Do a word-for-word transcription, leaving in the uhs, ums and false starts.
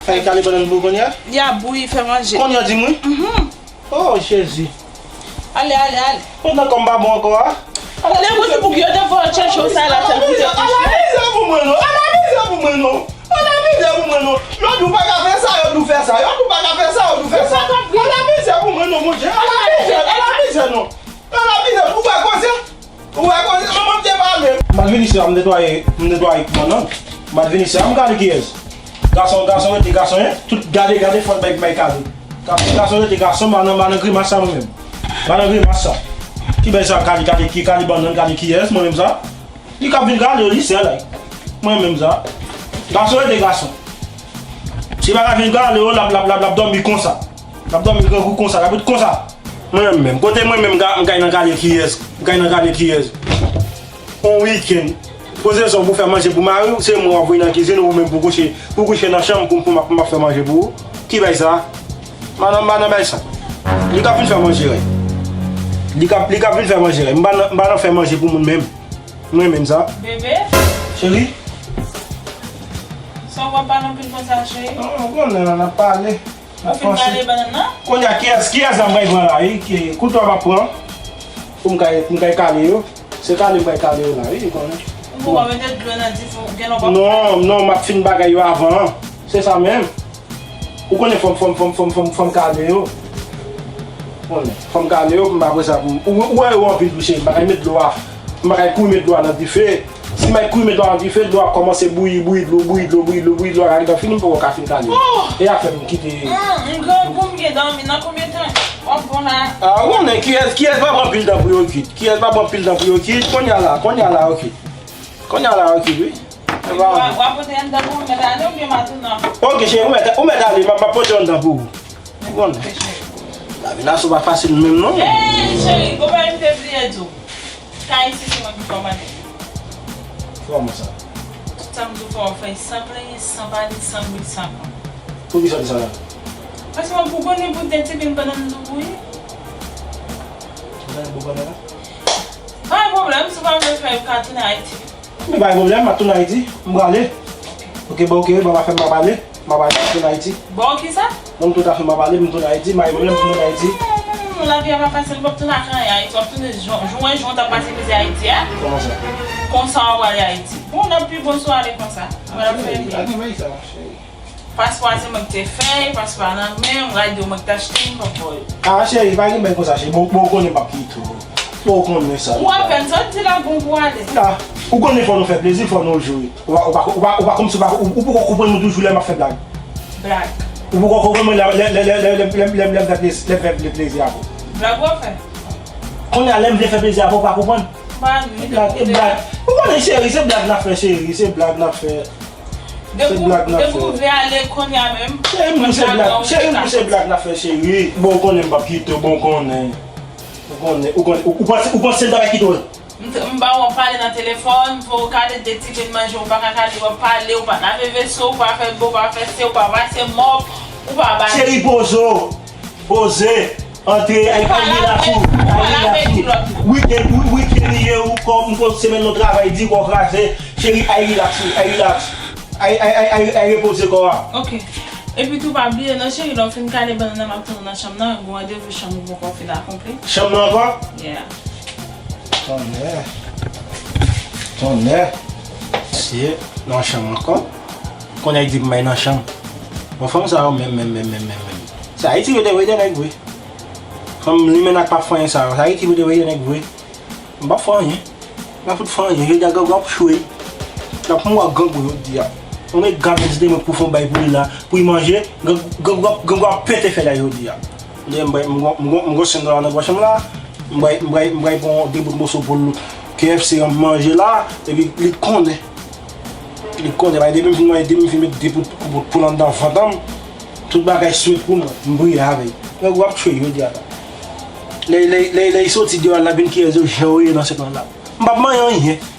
Fè kale bannann pou kounye a? Y a bouyi, fè manje. Kounye a di m wi? Mhm. Oh, Jezi. Ale, ale, ale. Pandan kò m pa bon ankò a? Lè pou di pou yo te fè w tchèche w sa la, tèl pou tèt ou. Ala mizè pou mwen non. Ala mizè pou mwen non. Ala mizè pou mwen non. Yo di w pa ka fè sa, yo di w fè sa. Yo di w pa ka fè sa, yo di w fè sa. Ala mizè pou mwen non, Bondye. Ala mizè, ala mizè non. Ala mizè, ou pa koze. Ou wè koze manman m te pale. M pa t vin isit la, m netwaye, m netwaye bannann. M pa t vin isit la, m gade kiyès. Gason, gason rete gason, en. Tout gade, gade fòt bay, bay kale. Gason, gason rete gason, m pa nan, m pa nan grimas sa mwen menm. M pa nan grimas sa. Ki bay sa, kale, kale, ki kale bannann, kale kiyès, mwen menm sa. Li ka vin kale yo, li sèl, ay. Mwen menm sa. Gason rete gason. Si pa ka vin kale yo, l ap, l ap, l ap, l ap dòmi konsa. L ap dòmi grangou konsa, l ap ret konsa. Mwen menm, kote mwen menm, m ka, m kay nan kale kiyès, m kay nan kale kiyès. On wikenn, poze sa w pou fè manje pou mari w, se mwen w ap voye nan kizin, ou menm pou kouche, pou kouche nan chanm, pou, pou m ap, m ap fè manje pou ou. Ki bay sa? M pa nan, m pa nan bay sa. Li k ap vin fè manje, wi. Li k ap, li k ap vin fè manje, wi. M pa nan, m pa nan fè manje pou moun menm. Mwen menm sa. Bebe? Cheri? Sa w ap pale anpil konsa, cheri? Non, ou konnen, n ap pale. Ou fin kale bannann nan? Kounye a, kiyès, kiyès la m pral pran la, wi? Ki, kouto a m ap pran pou m kay, pou m kay kale yo. Se kale m pral kale yo la, wi, ou konnen. Ou poko mete dlo nan dife, gen lè w p ap. Non, non, m ap fin bagay yo avan. Se sa menm. Ou konnen fò m, fò m, fò m, fò m, fò m, fò m kale yo. Ou konnen, fò m kale yo, pou m apre sa, pou m, ou, ou wè yo anpil tou, cheri, m pa kay met dlo a, m pa kay kouri met dlo a nan dife. Si m al kouri met dlo a nan dife, dlo a kòmanse bouyi, bouyi dlo, bouyi dlo, bouyi dlo, bouyi dlo, a rive fini, m poko ka fin kale. Oh! E afè m kite. Hmm, m grangou, m gen dòmi nan konbyen tan? W ap bon la. Ah, ou konnen, kiyès, kiyès pa pran pil tan pou yo kit? Kiyès pa pran pil tan pou yo kit? Kounye a la, kounye a la, yo kit. Kounye a la, yo kit, wi. W ap, w ap pote anndan pou mwen, mèt ale oubyen m a tounen ankò? Ok, cheri, ou mèt, ou mèt ale, m ap, m ap pote anndan pou ou. Ou konnen. Ok, cheri. Lavi la, se pa fasil menm, non. Ey, cheri, gon bagay m te bliye di w. Kay isi se mwen ki fè w manje. Kòman sa? Tout sa m di w fè, w fè san plenyen, san pale, san bri, san kont. Poukisa w di sa la? Paske mwen pou konnen pou tèt ti pen pandan m di w wi. Ou konnen pou konnen la? Pa gen pwoblèm, si w pa vle fè, w ka tounen Ayiti. Men pa gen pwoblèm, m ap tounen Ayiti, m prale. Ok, bon, ok, bon, pa fè m pa pale. M ap ale tounen Ayiti. Bon, kisa? Bon, m tout afè m ap ale, m tounen Ayiti, m pa gen pwoblèm pou m tounen Ayiti. Non, non, non, non, lavi a pa fasil, w p ap tounen ak anyen Ayiti, w ap tounen jan, jan w t ap pase mizè Ayiti a. Kòman sa? Konsa w ap prale Ayiti. Bon, n ap pi bon si w ale konsa. Mwen ap fè byen. Pa gen bagay sa, cheri. Paspò a se mwen ki te fè, paspò a nan men m, radyo mwen ki t achte, m p ap ba w yo. Ah, cheri, pa gen bagay konsa, cheri. Bon, bon, ou konnen m p ap kite w. Bon, ou konnen sa. Ou apèn sòti la, bon pou ale. Ah, ou konnen fò nou fè plezi, fò nou jwe. Ou pa, ou pa, ou pa, ou pa kòmsi ou pa, ou, ou poko konprann mwen toujou lè m ap fè blag. Blag. Ou poko konprann mwen lè, lè, lè m fè plezi, lè m fè plezi avè w. Blag w ap fè? Kounye a, lè m vle fè plezi avè w, ou pa konprann. Blag, blag. Ou konnen, cheri, se blag n ap fè, cheri, se blag n ap fè. Se blag n ap fè. Depi w vle ale kounye a menm. Cheri, m di se blag, cheri, m di se blag n ap fè, cheri. Bon, ou konnen m p ap kite w, bon, ou konnen. Ou konnen, ou konnen, ou, ou panse, ou panse m ta pral kite w? M t-, m ba w ap pale nan telefòn, m fè w kale de ti pen manje, ou pa ka kale, w ap pale, ou pa lave veso, ou pa fè bo, ou pa fè se, ou pa pase mòp, ou pa bay. Cheri, poze w, poze, antre, ay, ay, relax ou, ay, relax ou. Weekend, wi, weekend li ye, ou kò, m kò semèn nan travay di, kò kraze. Cheri, ay, relax ou, ay, relax. Ay, ay, ay, ay, ay, repoze kò a. Ok. Epi tou, pa bliye non, cheri, lè w fin kale bannann nan, m ap tann ou nan chanm nan, gon randevou chanm ou poko fin akonpli. Chanm nan ankò? Yeah. Tonnè. Tonnè. Se nan chanm ankò. Kounye a li di pou m al nan chanm. Bon, fanm sa yo menm, menm, menm, menm, menm, menm. Se Ayiti yo te voye de nèg vre. Fanm limenak pa fè anyen sa yo. Se Ayiti yo te voye de nèg vre. M p ap fè anyen. M pa fout fè anyen. Jodi a, grangou ap chwe. L ap mouri ak grangou jodi a. Yon nèg ka vin di mwen pou fè yon bay pou li la, pou li manje, grangou ap, grangou ap pete fè la jodi a. Lè m bay, m gon, m gon, m gon senk dola nan pòch mwen la, m bay, m bay, m bay pran de bout moso poul K F C an manje la, epi li konnen. Li konnen, bay depi m fin manje, depi m fin met de bout, bout poul anndan vant an m, tout bagay swit pou mwen, m priye avè l. Grangou ap chwe jodi a la. Lè, lè, lè, lè li soti deyò a, l ap vin kiyès yo jan yo ye nan sèt lan la. M p ap manyen anyen.